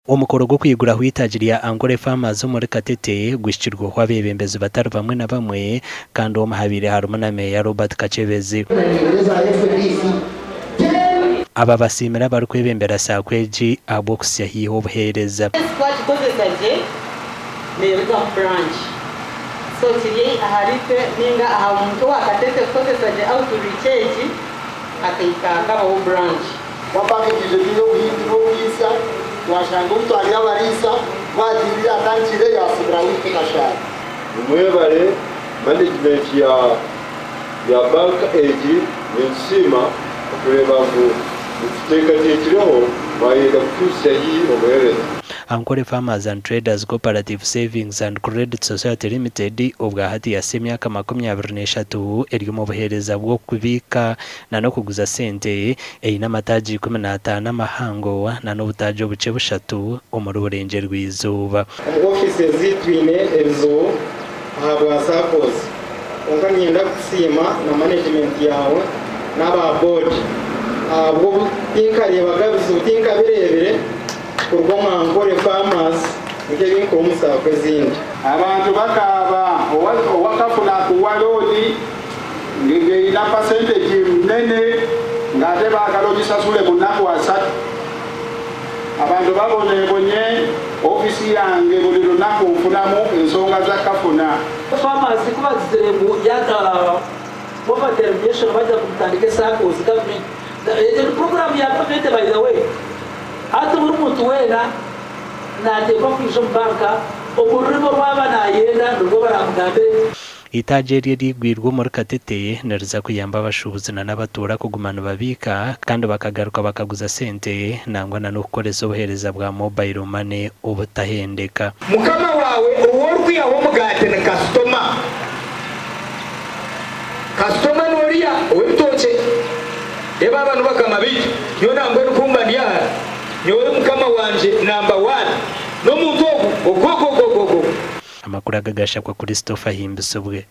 Omukoro gw'okwiguraho eitaagi rya Ankole Farmers omuri Katete guhikirweho abeebembezi batari bamwe na bamwe kandi omu habaire harimu na Meeya Robert Kakyebezi. Aba basiimire abarikwebembera sacco egi ahabw'okuhitsya haihi obuheereza. Twagikozesa gye neerugamu branch so kiri aharitwe ninga aha muntu owa Katete kukozesa gye outreach egi akahika hakabaho branch. Twapakingije twine obuhingi n'oburiisa, twashanga obu twari abariisa, twatiinire yatandikire yaasibira wiiki kashaaha. Nimwebare management ya ya bank egi nintusiima okureeba ngu mututeekateekireho mwayenda kutuhitsya haihi obuheereza. Ankole Farmers and Traders Cooperative Savings and Credit Society Limited obwahati yahitsya emyaka 23 eri omu buheereza bw'okubiika na n'okuguza sente, eine amataagi 15 amahango na n'obutaagi obukye bushatu omuri Burengyerwa-izooba. Omu ofiisi ezi twine ebizibu ahabwa SACCOs kwonka niinyenda kukusiima na management yaawe n'aba board ahabw'obu tinkareebaga bizibu tinkabireebire kuruga omu Ankole Farmers nk'ebi nkuha omu SACCO ezindi. Abantu bakaaba owa kafuna akuwa looni ng'eina percentage nene ng'ate baagala ogisasule mu naku asatu. Abantu babonebonye, ofiisi yange buli lunaku nfunamu ensonga za kafuna. Farmers ku bagizire ngu yata poverty elimination bagira ngu mutandike SACCOs government egyo ni program ya government by the way hati buri muntu weena nateekwa kwija omu banka omu rurimi oru aba nayenda nirwo baramugambire. Eitaagi eri eriigwirwe omuri Katete niriza kuyamba abashuubuzi na n'abatuura kuguma nibabiika kandi bakagaruka bakaguza sente nangwa na n'okukoresa obuheereza bwa mobile money obutahendeka. Mukama waawe ou orikwihaho omugaati ni kasitoma. Kasitoma n'oriya ow'ebitookye. Reeba aba nibakama baitu. Nyowe nambwenu ku mba ndi aha, nyowe mukama wangye namba waani n'omuntu ogu, ogu ogu ogu ogu ogu. Amakuru aga gashakwa Christopher Ahimbisibwe.